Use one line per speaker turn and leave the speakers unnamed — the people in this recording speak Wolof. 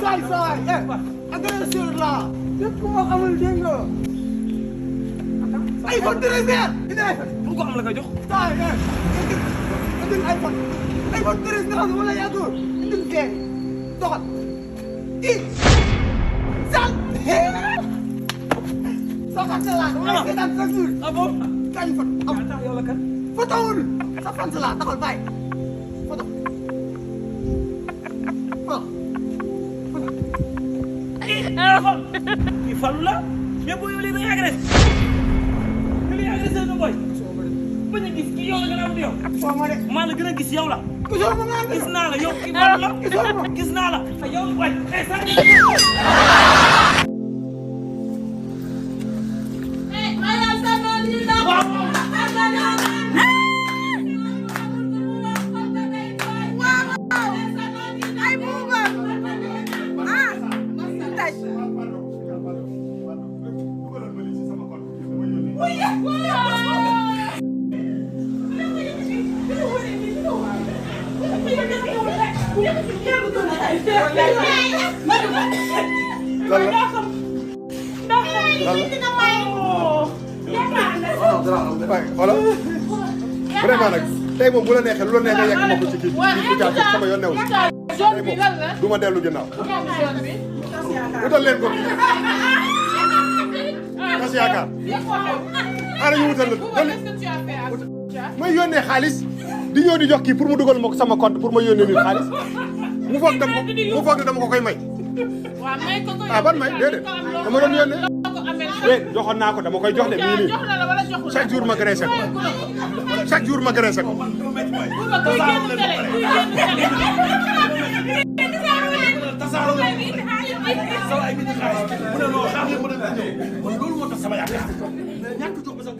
kaay sa waay agresseur la lépp ku ma xamul dégg nga iPhone 13 indi iPhone
pour ko am la koy jox
saa yi indi iPhone 13 nga xam ne wala yaa dóor indi fee doxal sal soo xam ne laa wala seetaan sa jour
ah bon
kañ fa am
yow la kan
fotowul sa fan la taxal bàyyi foto
kii Fallou la mais boo yow lii da ngay agressé nga lii agressé na booy bañ a gis kii yow la gën a am yow maa la gën a gis yow la gis naa la yow kii Fallou la gis naa la yow waay
xoolal vraiment nag tey moom bu la neexee lu la neexee yegg ma ko ci kii sama yoon newu tey moom du ma dellu ginnaaw wutal leen ko tas yaakaar ana ñu wutal la may yónnee xaalis di ñëw di jox kii pour mu dugal ma ko sama compte pour ma yónnee nit xaalis mu foog ne dama ko koy may ah ban may déedéet dama doon yónnee joxoon naa ko dama koy jox de mi ngi nii chaque jour ma graissé ko chaque jour ma graissé ko.
loolu moo tax sama yaakaar ñàkk jox ba sa